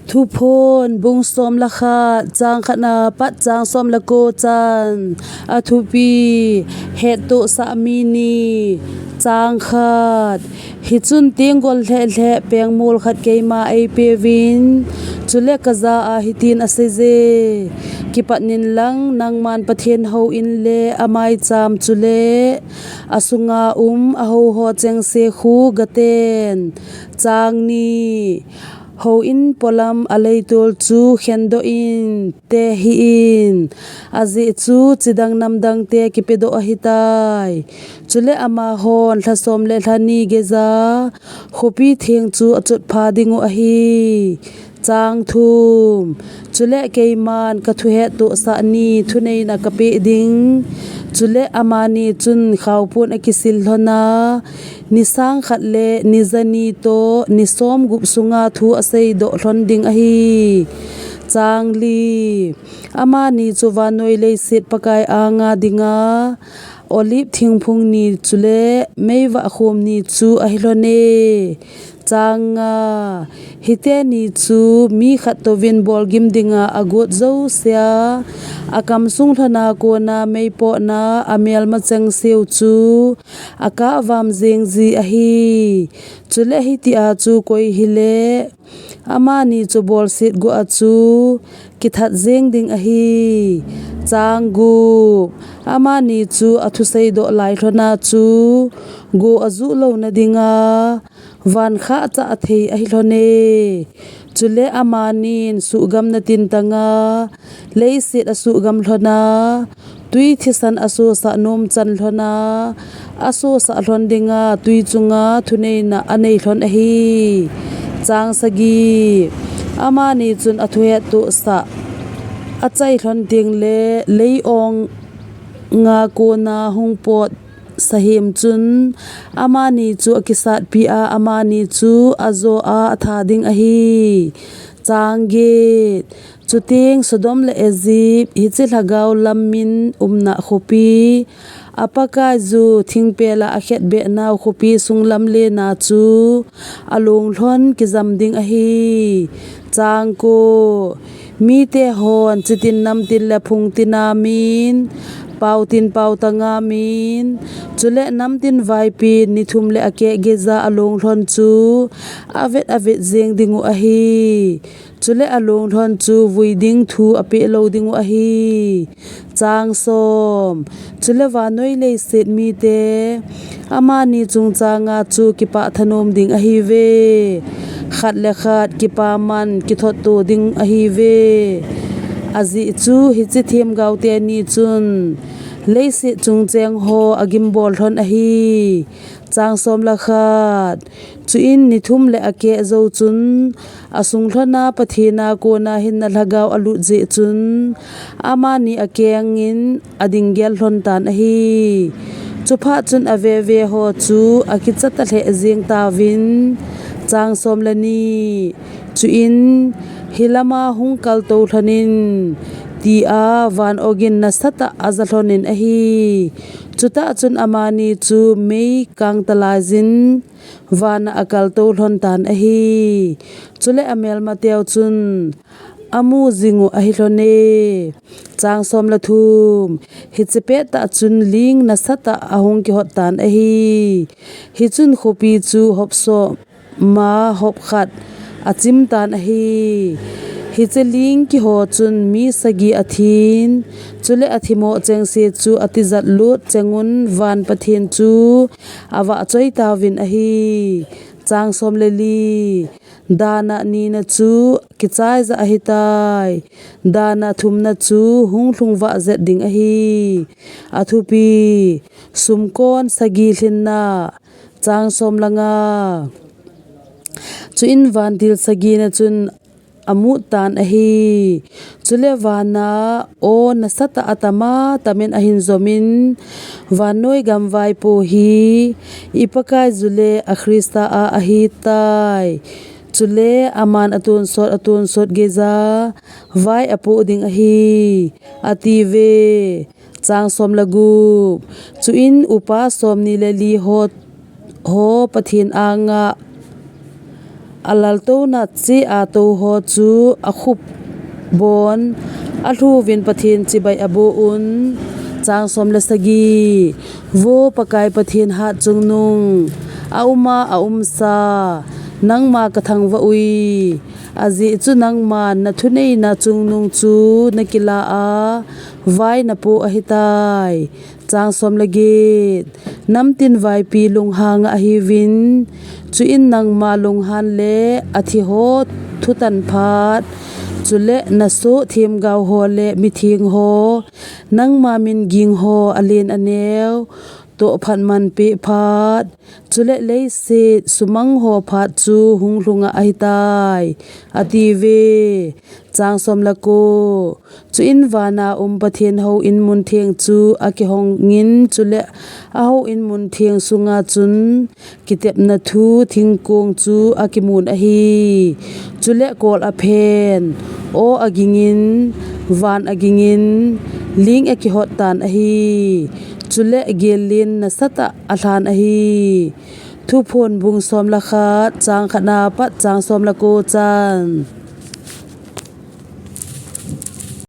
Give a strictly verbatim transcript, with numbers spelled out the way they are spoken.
Thuphon bung som le khat, chang khat na pat chang som le ko chan. A thupi: Hettohsah mi ni. Chang khat. Hichun tenggol lheh lheh pengmol khat keima eipeuvin, chule kajah a hitin aseiye: Kipat inlang, nangman Pathen houin le amaicham chule asunga um ahou ho chengse khu gaten. Chang ni. Houin polam a leitol chu khendoh in, teh hih in, ajeh chu chidang namdang te kipedoh ahitai. Chule amahon lha som le lha ni geija khopi theng chu achotpha dingu ahi. Chang thum. Chule keiman kathu hettohsah ni thuneina kapeh ding. Chule amani chun khaopun akisil lhon a, ni sang khat le ni ja ni toh ni som gup sunga thu aseidoh lhon ding ahi. Chang li. Amani chu vannoi leiset Pakai anga dinga Olive thingphung ni chule meivah khom ni chu ahi lhon e. Chang nga. Hite ni chu mi khat touvin bolgim dinga agot jousea, akamsung lhona kona meipohna amelma chengseu chu akahvam jeng ji ahi. Chule hitia chu koi hile amani chu bolset go a chu kithat jeng ding ahi. Chang gup. Amani chu athuseidoh lai lhona chu go ajuh louna dinga van khah chah thei ahi lhon e. Chule amanin suhgamna tintanga leiset asuhgam lhon a, tui thisan asosah nom chan lhon a, asosah lhon dinga tui chunga thuneina anei lhon ahi. Chang sagi. Amani chun athu hettohsah achai lhon tengle lei-ong a kona hung pot sahem chun amani chu akisatpi a, amani chu ajo a atha ding ahi. Chang get. Chuteng Sodom le Egypt, hiche lhagao lam min umna khopi, a Pakaiyu thingpel a akhetbeh nau khopi sung lamlen a chu along lhon kijam ding ahi. Chang ko. Mite hon chitin namtin le phungtin a min, paotin paotang a min, chule namtin vaipin ni thum le akeh geija along lhon chu avet avet jeng dingu ahi. Chule along lhon chu vui ding thu apeh lou dingu ahi. Chang som. Chule vannoi leiset mite amani chungchanga chu kipah thanom ding ahiuve. Khat le khat kipaman kithotto ding ahiuve. Ajeh chu hiche themgao teni chun leiset chung cheng ho agimbol lhon ahi. Chang som le khat. Chuin ni thum le akeh jou chun asung lhon a Pathen a kona hinna lhagao alut jeh chun amani akengin ading gel lhon tan ahi. Chuphat chun aveve ho chu akicha talheh jeng tauvin. Chang som le ni. Chuin hilama hung kaltou lhonin, tia van ogin nasatah aja lhonin ahi. Chutah chun amani chu mei kangta laiyin vana akaltou lhon tan ahi. Chule amelmateu chun amu jingu ahi lhon e. Chang som le thum. Hiche pettah chun ling nasatah ahung kihot tan ahi. Hichun khopi chu hop som a hop khat achim tan ahi. Hiche ling kiho chun mi sagi athin, chule athimo chengse chu atijat lut chengun van Pathen chu avahchoi tauvin ahi. Chang som le li. Dana nina chu kichaija ahitai. Dana thumna chu hung lhung vah jet ding ahi. Athupi: Sumkon sagi lhinna. Chang som le nga. Chuin vantil sagina chun amut tan ahi. Chule vana o nasatah atama tamin ahin jomin, vannoi gam vaipo hi i Pakaiyu le a Christa a ahitai. Chule aman atonsot atonsot geija vai apoh ding ahi, atiuve. Chang som le gup. Chuin upa somni le li ho, ho Pathen anga alaltouna chea tou ho chu akhup bon, alhuvin Pathen chibai aboh un. Chang som le sagi. Vo Pakai Pathen hatchungnung, auma aumsa, nangma kathangvah ui. Ajeh chu nangman nathuneina chungnung chu nakila a, vai napoh ahitai. Chang som le get. Namtin vaipi lunghanga ahiuvin, chuin nangma lunghan le athi ho thutan phat, chule nasoh themgao ho le mitheng ho, nangma min ging ho alen aneo toh phatman peh phat, chule leiset sumang ho phat chu hunglhunga ahitai, atiuve. Chang som le ko. Chuin vana um Pathen houin mun theng chu akihongin, chule ahouin mun theng sunga chun kitepna thu thingkong chu akimun ahi. Chule kol aphen, aw agingin, van agingin, ling akihot tan ahi. Chule gellen nasatah alhan ahi. Thuphon bung som le khat, chang khatna pat chang som le ko chan.